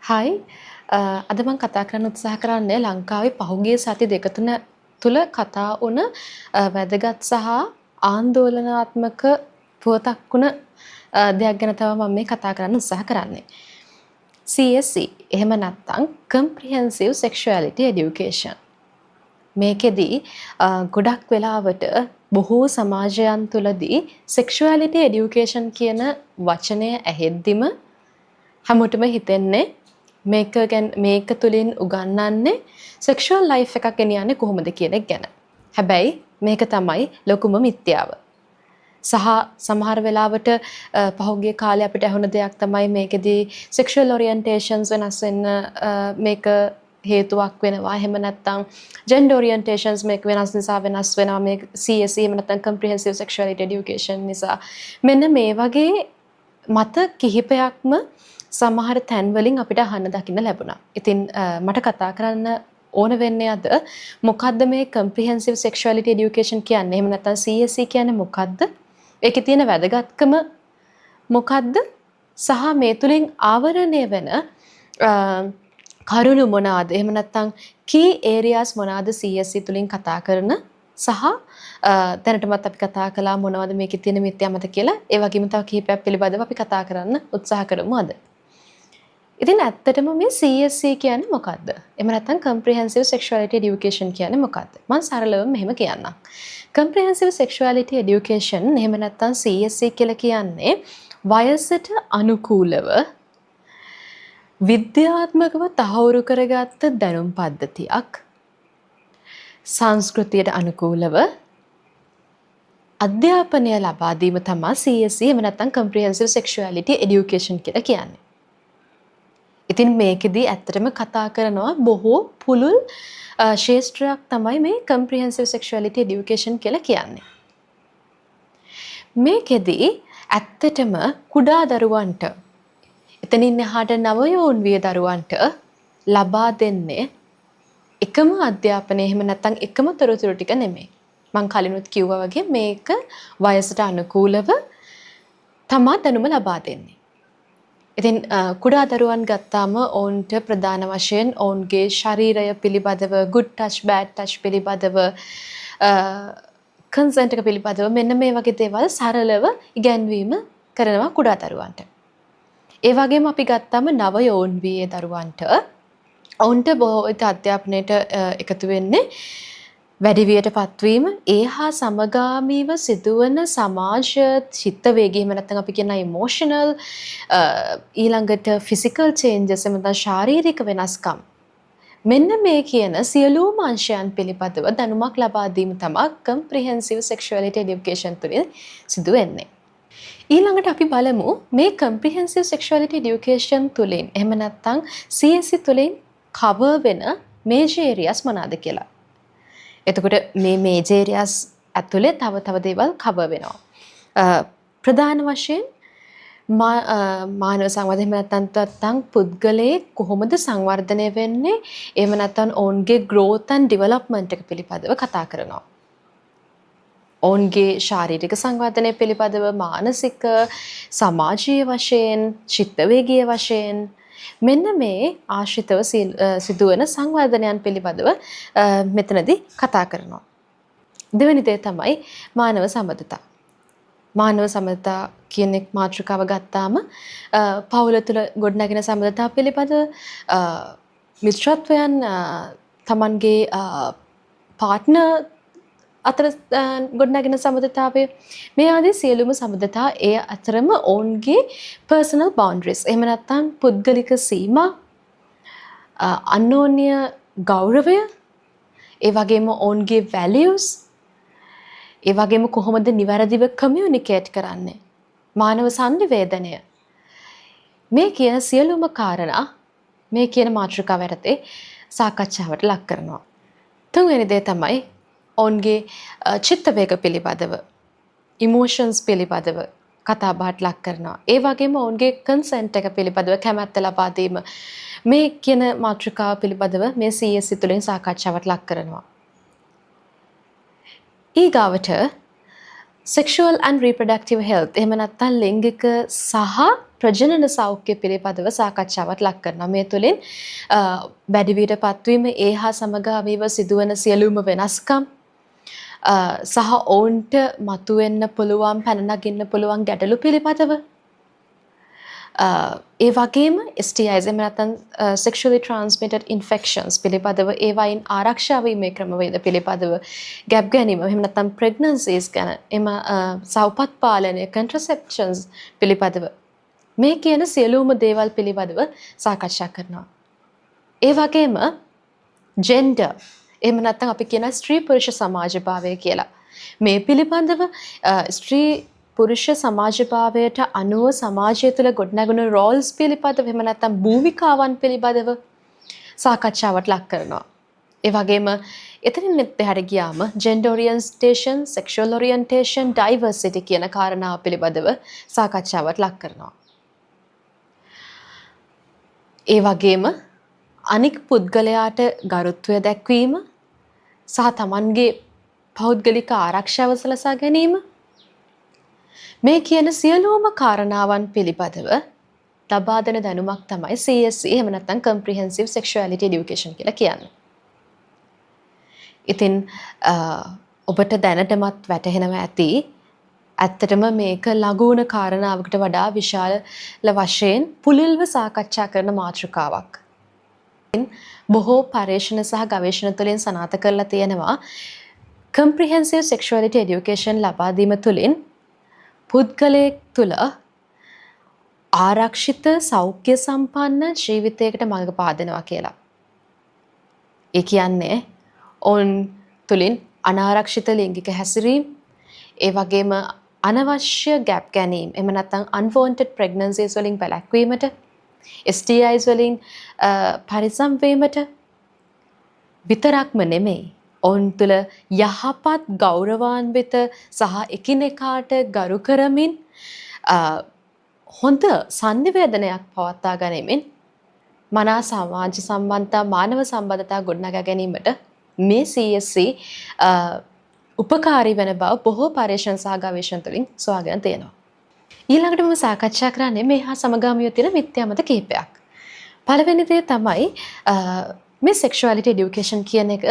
Hi, අද මං කතා කරන්න උත්සාහ කරන්නේ ලංකාවේ පහුගිය සති දෙක තුන තුල කතා වුණ වැදගත් සහ ආందోලනාත්මක පුවතක් වුණ දෙයක් ගැන තමයි මම මේ කතා කරන්න උත්සාහ කරන්නේ. CSE එහෙම නැත්නම් Comprehensive Sexuality Education. මේකෙදි ගොඩක් වෙලාවට බොහෝ සමාජයන් තුළදී සෙක්ෂුවැලිටි එඩියුකේෂන් කියන වචනය ඇහෙද්දිම හැමෝටම හිතෙන්නේ මේක ගැන, මේක තුලින් උගන්වන්නේ සෙක්ෂුවල් ලයිෆ් එකක් ගෙනියන්නේ කොහොමද කියන එක ගැන. හැබැයි මේක තමයි ලොකුම මිත්‍යාව. සහ සමහර වෙලාවට පහුගිය කාලේ අපිට ඇහුණ දෙයක් තමයි මේකෙදි සෙක්ෂුවල් ඔරියන්ටේෂන්ස් වෙනස් වෙන්න මේක හේතුවක් වෙනවා. එහෙම නැත්නම් ජෙන්ඩර් ඔරියන්ටේෂන්ස් මේක වෙනස් නිසා වෙනස් වෙනවා මේ CSE එහෙම නැත්නම් කම්ප්‍රිහෙන්සිව් සෙක්ෂුවැලිටි එඩියුකේෂන් නිසා. මෙන්න මේ වගේ මත කිහිපයක්ම සමහර තැන්වලින් අපිට අහන්න දකින්න ලැබුණා. ඉතින් මට කතා කරන්න ඕන වෙන්නේ අද මොකද්ද මේ කම්ප්‍රිහෙන්සිව් සෙක්ෂුවැලිටි එඩියුකේෂන් කියන්නේ? එහෙම නැත්නම් CSE කියන්නේ මොකද්ද? ඒකේ තියෙන වැදගත්කම මොකද්ද? සහ මේ තුලින් ආවරණය වෙන කරුණු මොනවාද? එහෙම නැත්නම් කී ඒරියාස් මොනවාද CSE තුලින් කතා කරන සහ දැනටමත් අපි කතා කළා මොනවද මේකේ තියෙන මිත්‍යා මත කියලා. ඒ වගේම තව කිහිපයක් පිළිබඳව අපි කතා කරන්න උත්සාහ කරමු අද. ඉතින් ඇත්තටම මේ CSE කියන්නේ මොකද්ද? එහෙම නැත්නම් Comprehensive Sexuality Education කියන්නේ මොකද්ද? මම සරලවම මෙහෙම කියන්නම්. Comprehensive Sexuality Education එහෙම නැත්නම් CSE කියලා කියන්නේ වයසට අනුකූලව විද්‍යාත්මකව තහවුරු කරගත්ත දැනුම් පද්ධතියක් සංස්කෘතියට අනුකූලව අධ්‍යාපනය ලබා දීම තමා CSE එහෙම නැත්නම් Comprehensive Sexuality Education කියලා කියන්නේ. ඉතින් මේකෙදි ඇත්තටම කතා කරනවා බොහෝ පුළුල් ක්ෂේත්‍රයක් තමයි මේ Comprehensive Sexuality Education කියලා කියන්නේ. මේකෙදි ඇත්තටම කුඩා දරුවන්ට, එතනින් එහාට නවයොවුන් විය දරුවන්ට ලබා දෙන්නේ එකම අධ්‍යාපනය එහෙම නැත්නම් එකම තොරතුරු ටික නෙමෙයි. මං කලිනුත් කිව්වා වගේ මේක වයසට අනුකූලව තමා දැනුම ලබා දෙන්නේ. ඉතින් කුඩා දරුවන් ගත්තාම ඔවුන්ට ප්‍රධාන වශයෙන් ඔවුන්ගේ ශරීරය පිළිබඳව, good touch, bad touch පිළිබඳව, කන්සෙන්ට් එක පිළිබඳව මෙන්න මේ වගේ දේවල් සරලව ඉගැන්වීම කරනවා කුඩා දරුවන්ට. ඒ වගේම අපි ගත්තාම නව යොවුන් වියේ දරුවන්ට, ඔවුන්ට බොහෝ විට අධ්‍යාපනයට එකතු වෙන්නේ වැඩිවියට පත්වීම, ඒ හා සමගාමීව සිදුවන සමාජ චිත්ත වේගය එහෙම නැත්නම් අපි කියන ඉමෝෂනල්, ඊළඟට ෆිසිකල් චේන්ජස් එහෙම නැත්නම් ශාරීරික වෙනස්කම්, මෙන්න මේ කියන සියලුම අංශයන් පිළිබඳව දැනුමක් ලබා දීම තමයි කම්ප්‍රිහෙන්සිව් සෙක්ෂුවැලිටි එඩියුකේෂන් තුළින් සිදු වෙන්නේ. ඊළඟට අපි බලමු මේ කම්ප්‍රිහෙන්සිව් සෙක්ෂුවැලිටි එඩියුකේෂන් තුළින් එහෙම නැත්නම් CSE තුළින් කවර් වෙන මේජර් ඒරියාස් මොනවාද කියලා. එතකොට මේ මේජර් ඒරියාස් ඇතුලේ තව තව දේවල් කවර් වෙනවා. ප්‍රධාන වශයෙන් මානව සංවර්ධනය එහෙම නැත්නම් පුද්ගලයේ කොහොමද සංවර්ධනය වෙන්නේ, එහෙම නැත්නම් ඔවුන්ගේ growth and development එක පිළිබඳව කතා කරනවා. ඔවුන්ගේ ශාරීරික සංවර්ධනය පිළිබඳව, මානසික, සමාජීය වශයෙන්, චිත්තවේගීය වශයෙන් මෙන්න මේ ආශ්‍රිතව සිදුවන සංවර්ධනයන් පිළිබඳව මෙතනදී කතා කරනවා. දෙවෙනි දේ තමයි මානව සබඳතා. මානව සබඳතා කියන එක් මාතෘකාව ගත්තාම පවුල තුළ ගොඩනැගෙන සබඳතා පිළිබඳව, මිත්‍රත්වයන්, තමන්ගේ පාර්ට්නර් අතර ගොඩනැගෙන සබඳතාවය, මේ ආදී සියලුම සබඳතා, ඒ අතරම ඔවුන්ගේ පර්සනල් බවුන්ඩරිස් එහෙම නැත්නම් පුද්ගලික සීමා, අන්‍යෝන්‍ය ගෞරවය, ඒ වගේම ඔවුන්ගේ වැලියුස්, ඒ වගේම කොහොමද නිවැරදිව කමියුනිකේට් කරන්නේ, මානව සන්නිවේදනය, මේ කියන සියලුම කාරණා මේ කියන මාතෘකාව යටතේ සාකච්ඡාවට ලක් කරනවා. තුන්වෙනි දේ තමයි ඔවුන්ගේ චිත්ත වේග පිළිබඳව, ඉමෝෂන්ස් පිළිබඳව කතා බහට ලක් කරනවා. ඒ වගේම ඔවුන්ගේ කන්සෙන්ට් එක පිළිබඳව, කැමැත්ත ලබා දීම මේ කියන මාතෘකාව පිළිබඳව මේ CSE තුළින් සාකච්ඡාවට ලක් කරනවා. ඊගාවට සෙක්ෂුවල් ඇන්ඩ් රීප්‍රොඩක්ටිව් හෙල්ත් එහෙම නැත්නම් ලිංගික සහ ප්‍රජනන සෞඛ්‍ය පිළිබඳව සාකච්ඡාවට ලක් කරනවා. මේ තුළින් වැඩිවියට පත්වීම, ඒ හා සමගාමීව සිදුවන සියලුම වෙනස්කම් සහ ඔවුන්ට මතුවෙන්න පුළුවන්, පැන නගින්න පුළුවන් ගැටලු පිළිබඳව, ඒ වගේම STIs එහෙම නැත්නම් sexually transmitted infections පිළිබඳව, ඒවයින් ආරක්ෂා වීමේ ක්‍රමවේද පිළිබඳව, ගැබ් ගැනීම එහෙම නැත්නම් pregnancies ගැන, එම සව්පත් පාලනය, contraceptions පිළිබඳව, මේ කියන සියලුම දේවල් පිළිබඳව සාකච්ඡා කරනවා. ඒ වගේම ජෙන්ඩර් එහෙම නැත්නම් අපි කියන ස්ත්‍රී පුරුෂ සමාජභාවය කියලා. මේ පිළිබඳව, ස්ත්‍රී පුරුෂ සමාජභාවයට අනුව සමාජය තුළ ගොඩනැගුණු රෝල්ස් පිළිබඳව එහෙම නැත්නම් භූමිකාවන් පිළිබඳව සාකච්ඡාවට ලක් කරනවා. ඒ වගේම එතනින් එහාට ගියාම gender orientation, sexual orientation, diversity කියන කාරණාව පිළිබඳව සාකච්ඡාවට ලක් කරනවා. ඒ වගේම අනික් පුද්ගලයාට ගරුත්වය දැක්වීම සහ තමන්ගේ පෞද්ගලික ආරක්ෂාව සලසා ගැනීම, මේ කියන සියලුම කාරණාවන් පිළිබඳව ලබා දෙන දැනුමක් තමයි CSE එහෙම නැත්නම් Comprehensive Sexuality Education කියලා කියන්නේ. ඉතින් ඔබට දැනටමත් වැටහෙනවා ඇති, ඇත්තටම මේක ලඝු වුණ කාරණාවකට වඩා විශාල වශයෙන් පුළුල්ව සාකච්ඡා කරන මාතෘකාවක්. බොහෝ පර්යේෂණ සහ ගවේෂණ තුළින් සනාථ කරලා තියෙනවා, comprehensive sexuality education ලබා දීම තුළින් පුද්ගලයෙක් තුළ ආරක්ෂිත සෞඛ්‍ය සම්පන්න ජීවිතයකට මඟ පාදනවා කියලා. ඒ කියන්නේ ඔවුන් තුළින් අනාරක්ෂිත ලිංගික හැසිරීම්, ඒ වගේම අනවශ්‍ය ගැබ් ගැනීම්, එහෙම නැත්නම් unwanted pregnancies වලින් වැළැක්වීමට, STIs වලින් පරිස්සම් වීමට විතරක්ම නෙමෙයි, ඔවුන් තුළ යහපත්, ගෞරවාන්විත සහ එකිනෙකාට ගරු කරමින් හොඳ සන්නිවේදනයක් පවත්වා ගනිමින් මනා සමාජ සම්බන්ධතා, මානව සම්බන්ධතා ගොඩනගා ගැනීමට මේ CSE උපකාරී වෙන බව බොහෝ පර්යේෂණ සහ ගවේෂණ තුළින් සොයාගෙන තියෙනවා. ඊළඟට මම සාකච්ඡා කරන්නේ මේ හා සමගාමීව තියෙන මිත්‍යා මත කිහිපයක්. පළවෙනි දේ තමයි, මේ සෙක්ෂුවැලිටි එඩියුකේෂන් කියන එක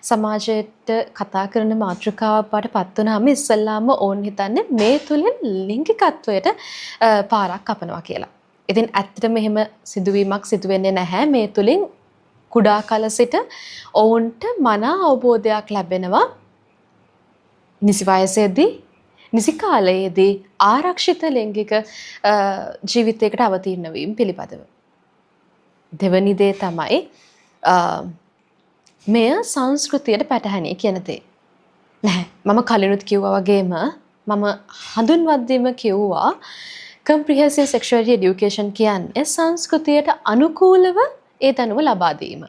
සමාජයට කතා කරන මාතෘකාවක් බවට පත් වුණාම ඉස්සෙල්ලාම ඔවුන් හිතන්නේ මේ තුලින් ලිංගිකත්වයට පාරක් කපනවා කියලා. ඉතින් ඇත්තටම එහෙම සිදුවීමක් සිදු වෙන්නේ නැහැ. මේ තුලින් කුඩා කල සිට ඔවුන්ට මනා අවබෝධයක් ලැබෙනවා නිසි වයසේදී, නිසි කාලයේදී ආරක්ෂිත ලිංගික ජීවිතයකට අවතීර්ණ වීම පිළිබඳව. දෙවනි දේ තමයි මෙය සංස්කෘතියට පැටහැනි කියන දේ. නැහැ. මම කලිනුත් කිව්වා වගේම, මම හඳුන්වද්දීම කිව්වා, comprehensive sexuality education කියන්නේ සංස්කෘතියට අනුකූලව ඒ දැනුම ලබා දීම.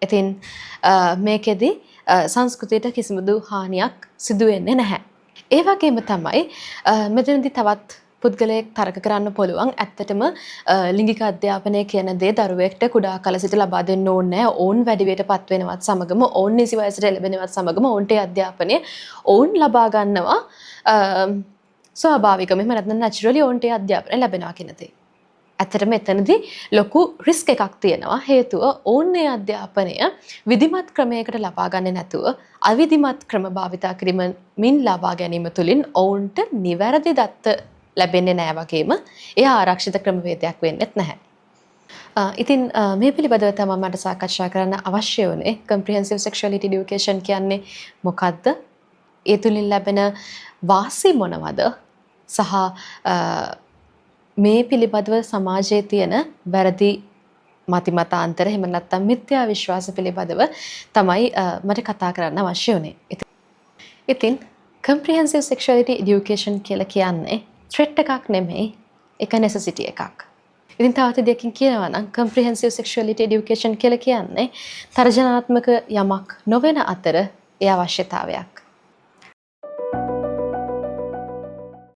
ඉතින් මේකෙදි සංස්කෘතියට කිසිදු හානියක් සිදු වෙන්නේ නැහැ. ඒ වගේම තමයි මෙතනදී තවත් පුද්ගලයෙක් තර්ක කරන්න පුළුවන්, ඇත්තටම ලිංගික අධ්‍යාපනය කියන දේ දරුවෙක්ට කුඩා කල සිට ලබා දෙන්න ඕනේ නෑ. ඔවුන් වැඩිවියට පත් වෙනවත් සමගම, ඔවුන් නිසි වයසට එළඹෙනවත් සමගම ඔවුන්ට ඒ අධ්‍යාපනය ඔවුන් ලබා ගන්නවා ස්වාභාවිකව. එහෙම නැත්නම් නැචරලි ඔවුන්ට ඒ අධ්‍යාපනය ලැබෙනවා කියන දේ. ඇත්තටම එතනදී ලොකු රිස්ක් එකක් තියෙනවා. හේතුව ඔවුන් ඒ අධ්‍යාපනය විධිමත් ක්‍රමයකට ලබා ගන්නේ නැතුව අවිධිමත් ක්‍රම භාවිතා කිරීමෙන් ලබා ගැනීම තුළින් ඔවුන්ට නිවැරදි දත්ත ලැබෙන්නේ නෑ වගේම එය ආරක්ෂිත ක්‍රමවේදයක් වෙන්නෙත් නැහැ. ඉතින් මේ පිළිබඳව තමයි මට සාකච්ඡා කරන්න අවශ්‍ය වුණේ. කම්ප්‍රිහෙන්සිව් සෙක්ෂුවැලිටි එඩියුකේෂන් කියන්නේ මොකද්ද? ඒ තුලින් ලැබෙන වාසි මොනවද? සහ මේ පිළිබඳව සමාජයේ තියෙන වැරදි මතිමතාන්තර එහෙම නැත්නම් මිත්‍යා විශ්වාස පිළිබඳව තමයි මට කතා කරන්න අවශ්‍ය වුණේ. ඉතින් කම්ප්‍රිහෙන්සිව් සෙක්ෂුවැලිටි එඩියුකේෂන් කියලා කියන්නේ ත්‍රෙට් එකක් නෙමෙයි, ඒක නෙසසිටි එකක්. ඉතින් තවත් විදියකින් කියනවා නම්, කම්ප්‍රිහෙන්සිව් සෙක්ෂුවැලිටි එඩියුකේෂන් කියලා කියන්නේ තර්ජනාත්මක යමක් නොවන අතර ඒ අවශ්‍යතාවයක්.